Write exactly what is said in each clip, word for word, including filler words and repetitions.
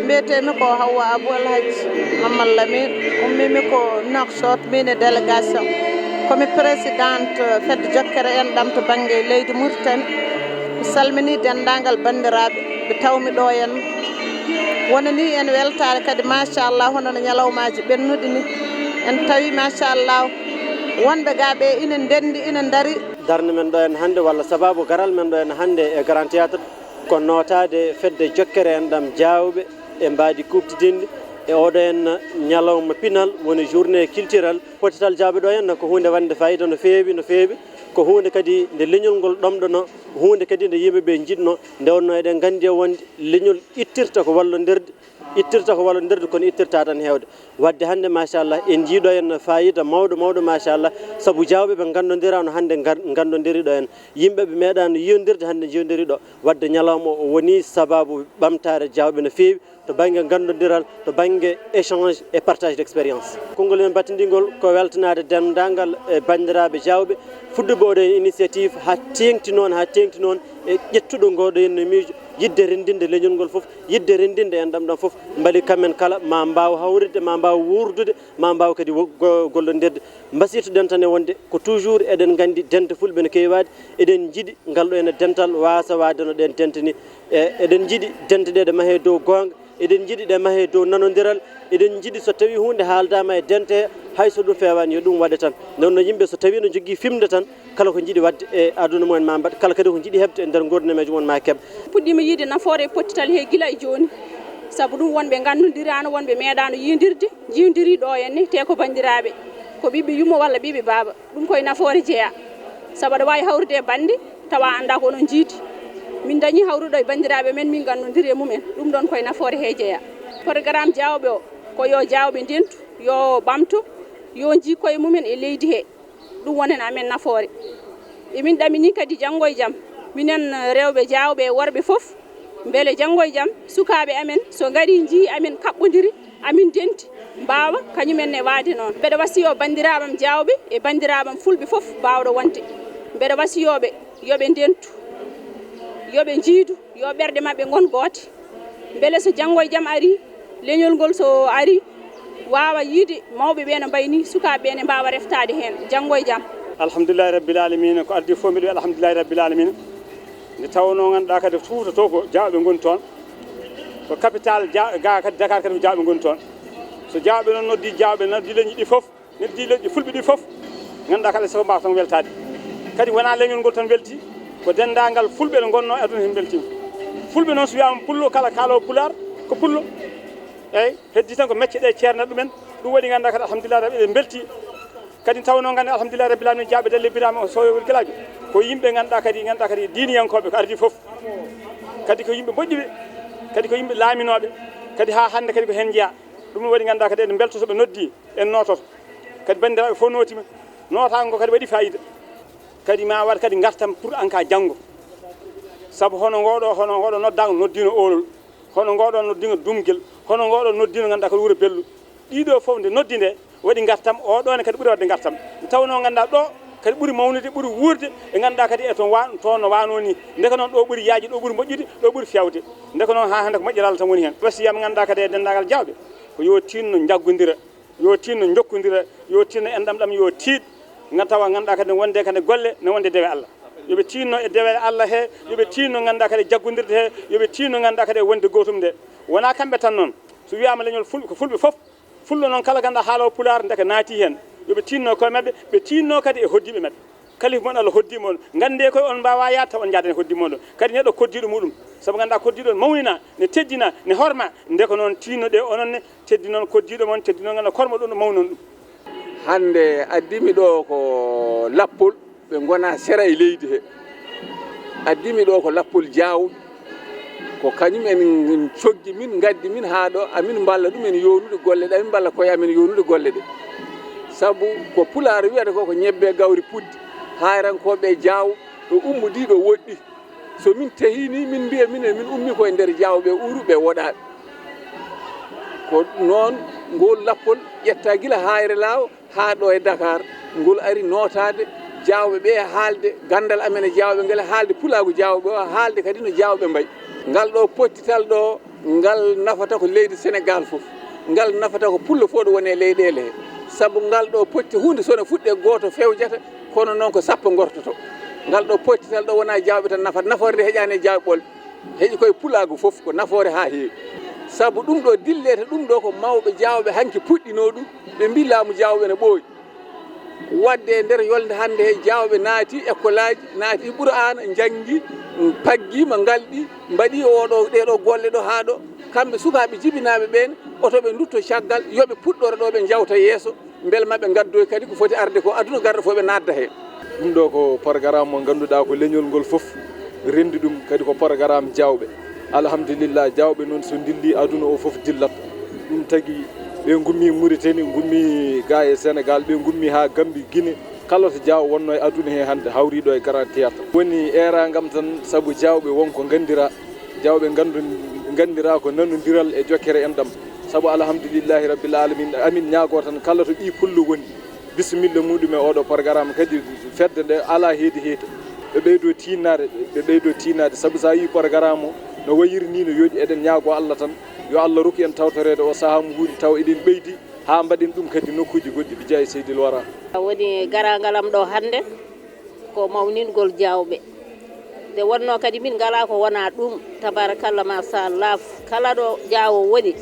Mbiyetee-mi ko Hawwa Abou El Hadj Mamadou Lamine, ummii-mi ko Nouakchott, miin e délégation. Ko mi présidente fedde jokkere enɗam to bannge leydi Mauritanie. Mi salminii denndaangal banndiraaɓe ɓe tawmi ɗo en. Wonanii en weltaare kadi, machallah, hono no ñalawmaaji ɓennuɗi ni. En tawi, machallah, wonɓe ga ɓe ina ndenndi, ina ndari. Darnde men ɗo en hannde, walla sababu garal men ɗo en hannde e Grand Théâtre, ko nootaade fedde jokkere enɗam Jaawɓe e mbaadi kuuɓtidinɗi e oɗo en ñalawma pinal, woni journée culturelle. Pottital Jaawɓe ɗo en ko huunde waɗnde faayiida no feewi, no feewi. Ko huunde kadi nde leñol ngol ɗomɗono, huunde kadi nde yimɓe ɓe njiɗno. Nde wonno eɗen nganndi e wonde leñol ittirta ko wallondirde, ittirta ko wallondirde, kono ittirta tan heewde. Wadde hannde, machallah, en njii ɗo en faayiida mawɗo, mawɗo, machallah, sabu Jaawɓe ɓe nganndondiraano hannde ngar-, nganndondiri ɗo en. Yimɓe ɓe meeɗaano yiyondirde hannde njiyondiri ɗo. Wadde ñalawma o woni sababu ɓamtaare Jaawɓe no feewi to bannge nganndondiral, to bannge échange et partage d'expérience. Konngol men battindiingol ko weltanaade denndaangal e banndiraaɓe Jaawɓe, fuɗɗuɓe oɗo en initiative haa teeŋti noon, haa teeŋti noon e ƴettuɗo ngooɗo en no miijo, yiɗde renndinde leñol ngol fof, yiɗde renndinde enɗam ɗam fof, mbele kamɓe kala ma mbaaw hawritde, ma mbaaw wuurdude, ma mbaaw kadi wo-, go-, gollondirde. Mbasiytoɗen tan e wonde ko toujours eɗen nganndi dente fulɓe no keewaade, eɗen njiɗi ngal ɗo ene dental waasa waade no ɗeen dente ni. E, eɗen njiɗi dente ɗe ɗe mahee dow goonga, eɗen njiɗi ɗe mahee dow nanondiral, eɗen njiɗi so tawii huunde haaldaama e dente he, hay so ɗum feewaani yo ɗum waɗe tan. Nden noon yimɓe so tawii no njogii fimde tan, kala ko njiɗi waɗde e aduna mumen ma mbaɗ, kala kadi ko njiɗi heɓde e nder nguurdaneeji mumen ma keɓ. Puɗɗiima yiide nafoore e pottital he gila e jooni, sabu ɗum wonɓe nganndondiraano, wonɓe meeɗaano yiindirde, njiwdiri ɗo henne, te ko banndiraaɓe, ko ɓiɓɓe yumma walla ɓiɓɓe baaba. Ɗum koye nafoore jeyaa, sabu aɗa waawi hawrude e bannde tawa a anndaa ko onon njiidi. Min dañii hawrude e banndiraaɓe men, min nganndondiri e mumen. Ɗum ɗoon koye nafoore he jeyaa. Programme Jaawɓe o ko yo Jaawɓe ndentu, yo ɓamto, yo njii koye mumen e leydi he. Ɗum wonen amen nafoore. Emin ɗaminii kadi janngo e jam, minen rewɓe Jaawɓe e worɓe fof, mbele janngo e jam sukaaɓe amen so ngarii njii amen kaɓɓondiri, amin ndenti, mbaawa kañum en ne waade noon. Mbeɗa wasiyoo banndiraaɓe am Jaawɓe e banndiraaɓe am Fulɓe fof mbaawɗo wonde. Mbeɗa wasiyoo ɓe yo ɓe ndentu, yo ɓe njiidu, yo ɓerɗe maɓɓe ngon goote. Mbele so janngo e jam arii, leñol ngol so arii, waawa yiide mawɓe ɓe no mbayi nii, sukaaɓe ɓe ne mbaawa reftaade heen janngo e jam. Alhamdulillahi Rabbil Alamina, ko addi fof mbiɗo wiya Alhamdulillahi Rabbil Alamina. Nde tawnoo ngannduɗaa kadi Fuuta to ko Jaawɓe ngoni toon, ko capital Ja-, ga kadi Dakar kadi ko Jaawɓe ngoni toon. So Jaawɓe noon noddii Jaawɓe, noddii leñi ɗi fof, noddii leñi Fulɓe ɗi fof, ngannduɗaa kadi sago mbaawa tan weltaade. Kadi wonaa leñol ngol tan welti, ko denndaangal Fulɓe ɗe ngonnoo e aduna heen mbeltiima. Fulɓe noon so wiyaama Pullo, kala kaaloowo Pulaar ko Pullo. Eeyi, heddii tan ko mecce ɗe ceernata ɗumen. Ɗum waɗi ngannduɗaa kadi Alhamdulillahi Rabbil eɗen mbeltii. Kadi tawnoo ngannduɗaa Alhamdulillahi Rabbil Alamina Jaawɓe Dalle Biraama o Sooyo Wurkilaajo. Ko yimɓe ngannduɗaa kadi, ngannduɗaa kadi diiniyankooɓe ko ardii fof. Kadi ko yimɓe moƴƴuɓe, kadi ko yimɓe laaminooɓe, kadi haa hannde kadi ko heen njeyaa. Ɗum waɗi ngannduɗaa kadi eɗen mbeltoo so ɓe noddii, en noototo. Kadi banndiraaɓe fof nootiima, nootaango kadi waɗi faayiida. Kadi ma waɗ kadi ngartam pour en cas janngo. Sabu hono ngooɗo, hono ngooɗo noddaango noddiino oolol, hono ngooɗo noddiino Dumgel, hono ngooɗo noddiino ngannduɗaa ko Wuro Bello. Ɗiɗo fof nde noddi nde waɗi ngartam, o ɗo ne kadi ɓuri waɗde ngartam. Nde tawnoo ngannduɗaa ɗo kadi ɓuri mawnude, ɓuri wuurde, ɓe ngannduɗaa kadi e toon wa-, toon no waanoo nii. Ndeke noon ɗo ɓuri yaajde, ɗo ɓuri moƴƴude, ɗo ɓuri feewde. Ndeke noon haa hannde ko moƴƴeral tan woni heen. Wasiyam ngannduɗaa kadi e denndaangal Jaawɓe, ko yo tiinno njaggondira, yo tiinno njokkondira, yo tiinno enɗam ɗam, yo tiiɗ, ngam tawa ngannduɗaa kadi ne wonde kadi golle, ne wonde dewe Allah. Yo ɓe tiinno e dewe Allah he, yo ɓe tiinno ngannduɗaa kadi jaggondirde he, yo ɓe tiinno ngannduɗaa kadi e wonde gootum nde. Wonaa kamɓe tan noon, so wiyaama leñol Ful-, ko Fulɓe fof, Fullo noon kala ngannduɗaa haaloowo Pulaar ndeke naati heen. Yo ɓe tiinno koye maɓɓe, ɓe tiinno kadi e hoɗdiiɓe maɓɓe. Kalifa mon Allah hoddii mon, nganndee koye on mbaawaa yaade taw on njaadan e hoɗdiiɓe mon ɗo. Kadi neɗɗo koddiiɗo muɗum, sabu ngannduɗaa koddiiɗo on mawnina, ne teddina, ne horma, ndeke noon tiinno ɗe onon ne, teddi noon koddiiɗo mon, teddi noon ngannduɗaa kormo ɗum ɗo mawnon ɗum. Hannde addimi ɗo ko lappol, ɓe ngona sera e leydi he. Addimi ɗo ko lappol Jaawɓe, ko kañum en coggi min, ngaddi min haa ɗo, amin mballa ɗum en yownude golle ɗe, amin mballa koye amen yownude golle ɗe. Sabu ko Pulaar wiyata ko, ko ñebbe gawri puddi, haayrankooɓe Jaaw ɗo ummodii ɗo woɗɗi. So min tehii ni, min mbiya minen, min ummi ko e nder Jaawɓe uru ɓe woɗaaɓe. Ko noon ngol lappol ƴetta gila Haayre Laaw haa ɗo e Dakar, ngol ari nootaade Jaawɓe ɓe haalde ganndal amen e jaawɓe ngel, haalde pulaagu jaawɓe o, haalde kadi no jaawɓe mbayi. Ngal ɗo pottital ɗo, ngal nafata ko leydi Senegaal fof, ngal nafata ko pullo fof ɗo woni e leyɗeele he. Sabu ngal ɗo potti huunde so no fuɗɗe gooto fewjata, kono noon ko sappo ngortoto. Ngal ɗo pottital ɗo wonaa jaawɓe tan nafata, nafoore nde heƴaani e jaawɓe ɓolɓe. Heƴi koye pulaagu fof ko nafoore haa heewi. Sabu ɗum ɗo dillete ɗum ɗo ko mawɓe jaawɓe hanki puɗɗinoo ɗum, ɓe mbii laamu jaawɓe ne ɓooyi. Wadde e nder yolnde hannde he jaawɓe naati ekkolaaji, naati Qur'aana, njanngi, paggiima, ngalɗi, mbaɗi oɗo, ɗee ɗo golle ɗo haa ɗo. Kamɓe sukaaɓe jibinaaɓe ɓeen, oto ɓe ndutto caggal, yo ɓe puɗɗoro ɗo ɓe njawta yeeso, mbele ma ɓe ngaddoy kadi ko foti arde ko aduna garɗo fof ɓe naatda heen. Ɗum ɗo ko programme mo ngannduɗaa ko leñol ngol fof renndi ɗum, kadi ko programme jaawɓe. Alhamdulillah, jaawɓe noon so ndilli aduna o fof dillat. Ɗum tagi ɓe ngummi Mauritanie, ngummi ga e Sénégal, ɓe ngummi haa Gambie, Guinée. Kala to jaawo wonno e aduna he hannde hawri ɗo e Grand Théâtre. Woni eerangam tan sabu jaawɓe won ko nganndiraa, jaawɓe nganndu-, nganndiraa ko nanondiral e jokkere enɗam. Sabu alhamdulillahi rabbil alamin, amin ñaagoo tan kala to ɓii pullo woni, bisimilla muɗum e oɗo programme kadi fedde nde alaa heedi heedi. Ɓe ɓeydo tiinnaade, ɓe ɓeydo tiinnaade. Sabu so a yii programme o no wayiri ni no yooɗi, eɗen ñaagoo Allah tan yo Allah rokku en tawtoreede o sahaa mo huuri taw eɗen ɓeydi haa mbaɗen ɗum kadi nokkuuji goɗɗi bi jaayi Seydil Wara. Woni garaangal am ɗo hannde ko mawningol jaawɓe. Nde wonnoo kadi min ngalaa ko wonaa ɗum, tabaarakalla, machallah, kala ɗo jaawo woni,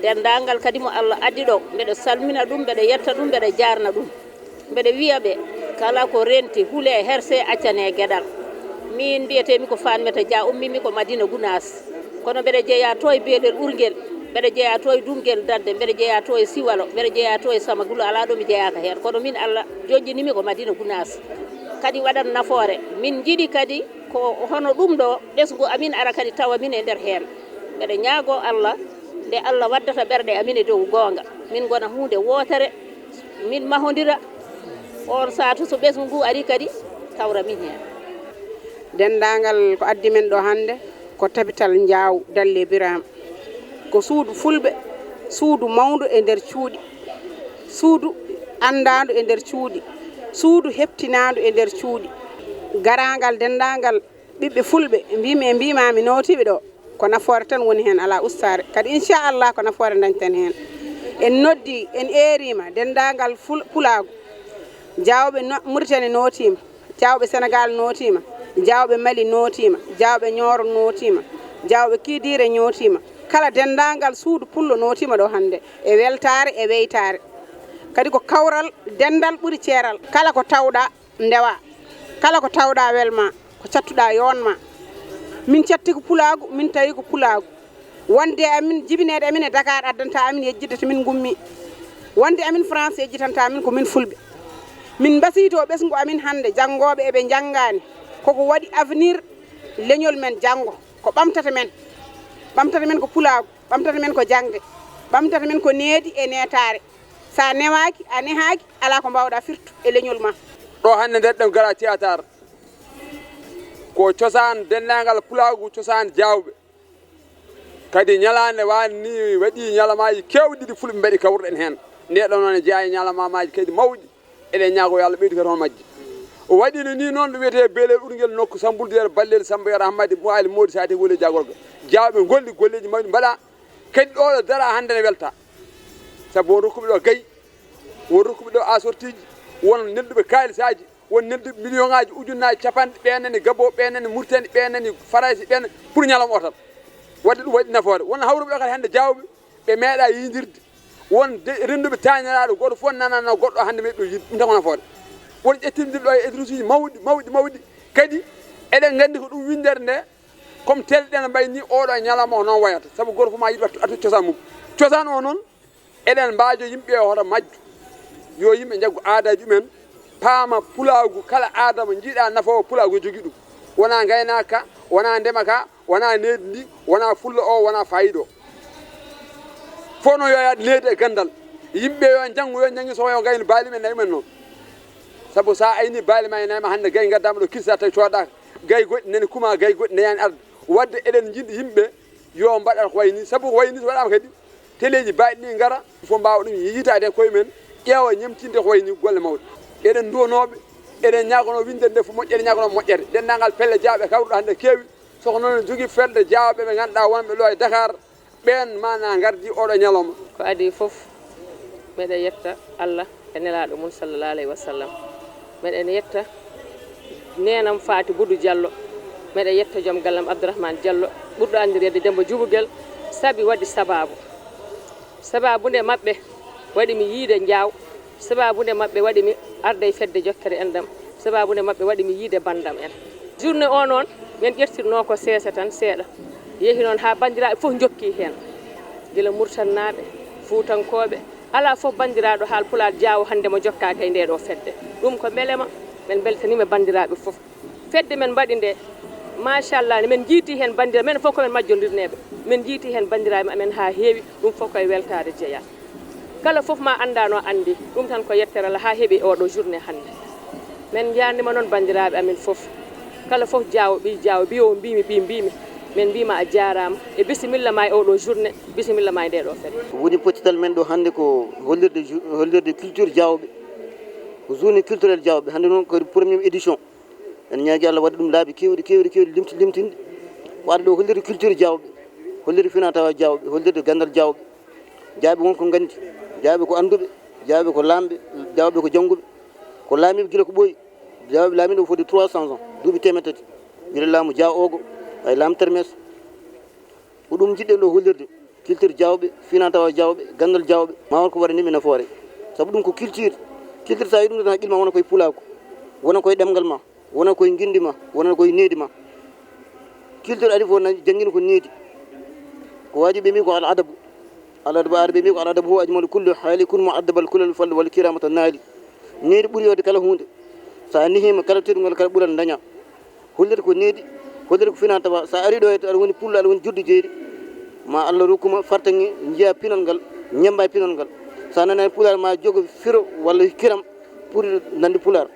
denndaangal kadi mo Allah addi ɗo, mbeɗa salmina ɗum, mbeɗa yetta ɗum, mbeɗa jaarna ɗum. Mbeɗa wiya ɓe, kala ko renti, hulee, hersee, accanee geɗal. Miin mbiyeteemi ko Fatmata Dia, ummiimi ko Madina Gunaas. Kono mbeɗa jeyaa to e Beelel Urngel, mbeɗa jeyaa to e Duggel Dadde, mbeɗa jeyaa to e Siwalo, mbeɗa jeyaa to e Samagulu, alaa ɗo mi jeyaaka heen. Kono miin Allah joƴƴiniimi ko Madina Gunaas. Kadi waɗat nafoore. Min njiɗi kadi ko hono ɗum ɗo, ɓesngu amin ara kadi tawa min e nder heen. Mbeɗa ñaagoo Allah, nde Allah waddata ɓerɗe amin e dow goonga, min ngona huunde wootere, min mahondira. Oon saatu so ɓesngu ngu ari kadi, tawra min heen. Denndaangal ko addi men ɗo hannde ko tabital Njaaw Dalle Biraam. Ko suudu fulɓe, suudu mawndu e nder cuuɗi, suudu anndaandu e nder cuuɗi, suudu heɓtinaandu e nder cuuɗi. Garaangal denndaangal ɓiɓɓe fulɓe, mbiimi e mbiimaami nootiiɓe ɗo, ko nafoore tan woni heen, alaa ustaare. Kadi inchallah ko nafoore ndañten heen. En noddi, en eeriima denndaangal ful-, pulaagu. Jaawɓe no-, Mauritanie nootiima, jaawɓe Senegaal nootiima, jaawɓe Mali nootiima, jaawɓe Nioro nootiima, jaawɓe Kidira nootiima. Kala denndaangal suudu pullo nootiima ɗo hannde e weltaare e weytaare. Kadi ko kawral denndal ɓuri ceeral. Kala ko tawɗaa ndewa, kala ko tawɗaa welma, ko cattuɗaa yoonma. Min catti ko pulaagu, min tawi ko pulaagu. Wonde amin, jibineede amin e Dakar addanta amin yejjitde to min ngummi. Wonde amin France yejjitanta amin ko min fulɓe. Min mbasiyto ɓesngu amin hannde, janngooɓe eɓe njanngaani. Koko waɗi avenir leñol men janngo. Ko ɓamtata men. Ɓamtata men ko pulaagu, ɓamtata men ko jaŋde, ɓamtata men ko needi e neetaare. So a newaaki, a nehaaki, alaa ko mbaawɗaa firtu e leñol ma. Ɗo hannde nder ɗen Grand Théâtre, ko cosaan denndaangal pulaagu, cosaan jaawɓe. Kadi ñalaande waani ni waɗi ñalamaaji keewɗi ɗi fulɓe mbaɗi kawruɗen heen. Nde ɗo noon e jeyaa e ñalamaaji kadi mawɗi. Eɗen ñaago yo Allah ɓeydu kadi hono majji. O waɗino ni noon ɗo wiyetee Beelel Urngel nokku Sambuldu Yero Ballel Samba Yero Hammadi Mo Ali Moodi Saate Wole Jagorga. Jaawɓe ngolli golleeji mawɗi mbaɗa. Kadi ɗo ɗo dara hannde ne welta. Sabu won rokkuɓe ɗo gayi, won rokkuɓe ɗo assortiji, won nelduɓe kaalisaaji, won nelduɓe millioŋaaji, ujunnaaji capanɗe, ɓe nani Gabo, ɓe nani Murtani, ɓe nani Farayse, ɓe nani pour ñalawma o tan. Waɗde ɗum waɗi nafoore. Won hawruɓe ɗo kadi hannde jaawɓe, ɓe meeɗa yiydirde. Won de-, rennduɓe taaniraaɗo, gooto fof nanano goɗɗo hannde meeɗi ɗo yiide. Ɗum tan ko nafoore. Won ƴettindirɗo e éditorial uji mawɗi, mawɗi, mawɗi. Kadi eɗen nganndi ko ɗum winndere nde, comme tel ɗen mbayi ni, oɗo ñalawma o noon wayata. Sabu gooto fof ma yiɗ wattu, attu cosaan mum. Cosaan o noon, eɗen mbaajo yimɓe o hoto majju. Yo yimɓe njaggu aadaaji ɗumen, paama pulaagu, kala aadama njiiɗa nafoowo pulaagu yo jogii ɗum. Wonaa ngaynaaka ka, wonaa ndema ka, wonaa needi ndi, wonaa fulla o, wonaa faayiida o. Fof no yo yaad needi e ganndal. Yimɓe yo njanngu, yo njanngi so yo ngayni baali men, nayi men noon. Sabu so a ayni baali ma e nayi ma hannde gay ngaddaama ɗo kirsa tawi coodaaka. Gay goɗɗi nani kuma, gay goɗɗi nayani arde. Wadde eɗen njiɗi yimɓe yo mbaɗat ko wayi ni. Sabu ko wayi ni so waɗaama kadi, teleeji baɗɗi ɗi ngara, fof mbaawa ɗum yiytaade e koye men, ƴeewa ñemtinde ko wayi ni golle mawɗe. Eɗen nduwanooɓe, Eɗen ñaagono winndere nde fof moƴƴere, ñaagono moƴƴere. Denndaangal pelle Jaawɓe kawruɗo hannde keewi. So ko noon, en njogii fedde Jaawɓe ɓe ngannduɗaa wonɓe ɗo e Dakar. Ɓeen maanaa ngardii oɗo ñalawma. Ko adii fof, meɗen yetta Allah e Nelaaɗo mum, sallallahu alayhi wa sallam. Meɗen yetta neenam Faati Budu Jallo. Meɗen yetta joom gallam Abdourahmane Jallo, ɓurɗo anndireede Demmba Jubugel, sabi waɗi sabaabu. Sabaabu nde maɓɓe waɗi mi yiide Njaaw. Sabaabu nde maɓɓe waɗi mi arde e fedde jokkere enɗam. Sabaabu nde maɓɓe waɗi mi yiide banndam en. Journée o noon, min ƴettirnoo ko seesa tan seeɗa. Yehi noon haa banndiraaɓe fof njokki heen. Gila Murtannaaɓe, Fuutankooɓe, alaa fof banndiraaɗo Haal Pulaar Jaawo hannde mo jokkaaka e ndee ɗoo fedde. Ɗum ko mbelema, min mbeltaniima banndiraaɓe fof. Fedde men mbaɗi nde, machallah, min njiiti heen banndiraaɓe, min fof ko men majjondirneeɓe. Min njiiti heen banndiraaɓe amen haa heewi, ɗum fof ko e weltaare jeyaa. Kala fof ma annda no anndi, ɗum tan ko yettere Allah haa heɓi oɗo journée hannde. Min njaarnima noon banndiraaɓe amen fof. Kala fof Jaawo, ɓiy Jaawo, mbiyo mbiimi, ɓiy mbiimi. Min mbiima a jaaraama. E bisimilla ma e oɗo journée, bisimilla ma e ndee ɗoo fedde. Woni poccital men ɗo hannde ko hollirde ju-, hollirde culture Jaawɓe. Ko journée culturelle Jaawɓe. Hannde noon ko première édition. En ñaagi Allah waɗa ɗum laabi keewɗi, keewɗi, keewɗi, limti-, limtinɗi. Ko adda ɗo hollirde culture Jaawɓe, hollirde finaa tawaa Jaawɓe, hollirde ganndal Jaawɓe. Jaawɓe won ko nganndi, Jaawɓe ko annduɓe, Jaawɓe ko laamɓe, Jaawɓe ko jannguɓe. Ko laamiiɓe gila ko ɓooyi. Jaawɓe laamiiɗo foti trois cents ans, duuɓi teemeɗɗe tati. Gila laamu Jaawo ogo, ay laamu Termes. Ko ɗum njiɗɗen ɗo hollirde, culture Jaawɓe, finaa tawaa Jaawɓe, ganndal Jaawɓe, ma won ko waɗani min nafoore. Sabu ɗum ko culture. Culture, so a yii ɗum tan, hakkille ma wona koye pulaagu, wona koye ɗemngal ma, wona koye nginndi ma, wona koye nehdi ma. Culture adii fof na janngina ko nehdi. Ko waajib ɓe mbi ko al adabu. Al adabu, Aaraɓe mbi ko al adabu huwa ajmalu kulli haali, kun mu'addaban kullal fadli wal kiramata naali. Nehdi ɓuri yode kala huunde. So a nehiima, kala teddungal, kala ɓural dañaa. Hollirde ko nehdi, hollirde ko finaa tawaa. So a arii ɗo, aɗa woni pullo, aɗa woni juddu jeeri, ma Allah rokku ma fartaŋŋe, njiyaa pinal ngal, ñemmba e pinal ngal. So a nanii pulaar, ma jogo firo walla kiram pour nande pulaar.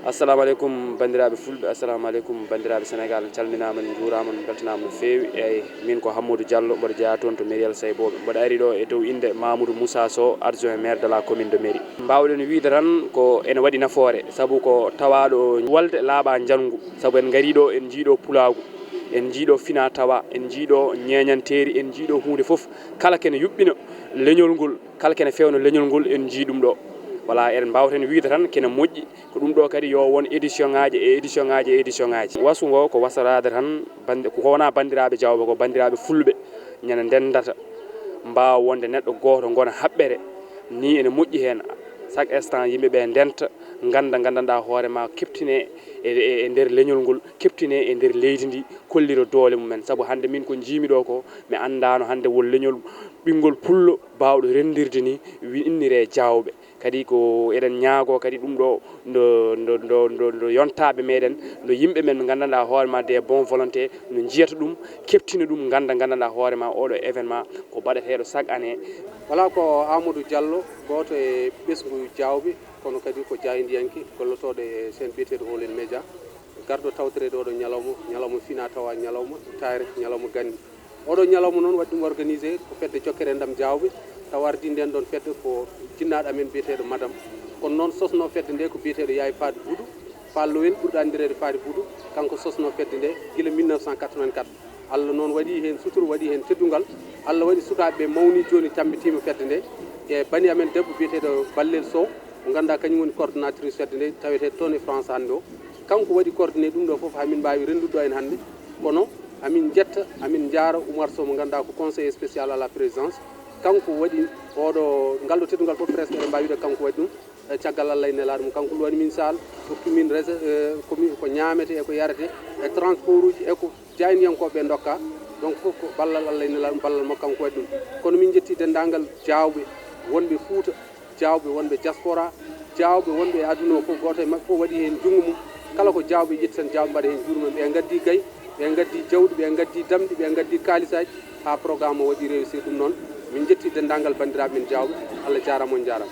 Assalamu aleykum, banndiraaɓe Fulɓe, assalamu aleykum, banndiraaɓe Senegaal. En calminaama, en njuuraama, en mbeltanaama no feewi. Eeyi, min ko Hammadou Diallo, mboɗo jeyaa toon to Mairie El Saybooɓe. Mboɗo ari ɗo e dow innde Mamoudou Moussa Sow, adjoint maire de la commune de Mairie. Mbaawɗen wiyde tan ko ene waɗi nafoore, sabu ko tawaaɗo wolde laaɓaa njangu, sabu en ngarii ɗo, en njii ɗo pulaagu, en njii ɗo finaa tawaa, en njii ɗo ñeeñanteeri, en njii ɗo huunde fof, kala kene yuɓɓina leñol ngol, kala kene feewna leñol ngol, en njii ɗum ɗo. Voilà, eɗen mbaawa tan wiyde tan kene moƴƴi, ko ɗum ɗo kadi yo won édition ŋaaji e édition ŋaaji e édition ŋaaji. Wasu ngo ko wasaraade tan bannde, ko wonaa banndiraaɓe Jaawɓe, ko banndiraaɓe Fulɓe ñande ndendata, mbaawa wonde neɗɗo gooto, ngona haɓɓere. Ni ene moƴƴi heen. Chaque instant yimɓe ɓe ndenta, ngannda, nganndanɗaa hoore ma, keptine e, e, e nder leñol ngol, keptine e nder leydi ndi, kollira doole mumen. Sabu hannde min ko njiimi ɗo ko, mi anndaano hannde won leñol ɓinngol pullo baawɗo renndirde ni, wi inniree Jaawɓe. Kadi ko eɗen ñaagoo kadi ɗum ɗo, ndo, ndo, ndo, ndo, ndo yontaaɓe meɗen, ndo yimɓe men ɓe nganndanɗaa hoore ma des bons volontés, no njiyata ɗum, keptina ɗum, ngannda, nganndanɗaa hoore ma oɗo événement ko baɗateeɗo chaque année. Voilà, ko Amadou Diallo, gooto e ɓesngu Jaawɓe, kono kadi ko jaayndiyanke gollotooɗo e chaîne biyeteeɗo All In Media, garɗo tawtoreede oɗo ñalawma, ñalawma finaa tawaa, ñalawma taarih, ñalawma ganni. Oɗo ñalawma noon waɗi ɗum organisé ko fedde jokkere enɗam Jaawɓe, tawa ardii ndeen ɗoon fedde ko jinnaaɗo amen biyeteeɗo Madam. Kono noon sosnoo fedde nde ko biyeteeɗo Yaay Faati Budu, Faal Lowel ɓurɗo anndireede Faati Budu, kanko sosnoo fedde nde gila mille neuf cent quatre-vingt-quatre. Allah noon waɗi heen suturu, waɗi heen teddungal. Allah waɗi sukaaɓe ɓe mawni jooni, tampitiima fedde nde. E bani amen debbo biyeteeɗo Ballel Sow, mo ngannduɗaa kañum woni coordonnatrice fedde nde, taweteeɗo toon e France hannde o. Kanko waɗi coordonné ɗum ɗo fof, haa min mbaawi renndude ɗo en hannde. Kono amin njetta, amin njaara Oumar Sow mo ngannduɗaa ko conseiller spécial à la présidence. Kanko waɗi oɗo, ngal ɗo teddungal fof presque eɗen mbaawi wiide kanko waɗi ɗum. E caggal Allah e nelaaɗo mum, kanko luwani min saal, hokki min rese-, e ko mi, ko ñaamete e ko yarete, e transport uji, e ko jaayndiyankooɓe ɓe ndokka. Donc fof ko ballal Allah e nelaaɗo mum, ballal makko kanko waɗi ɗum. Kono min njetti denndaangal Jaawɓe wonɓe Fuuta, Jaawɓe wonɓe diaspora, Jaawɓe wonɓe e aduna o fof, gooto e maɓɓe fof waɗi heen junngo mum. Kala ko Jaawɓe ƴetti tan, Jaawɓe mbaɗa heen juuɗe mum. Ɓe ngaddi gayi, ɓe ngaddi jawdi, ɓe ngaddi damɗi, ɓe ngaddi kaalisaaji, haa programme o waɗi réussir. Ɗum noon, min njetti denndaangal banndiraaɓe men Jaawɓe. Allah jaaraama, on njaaraama.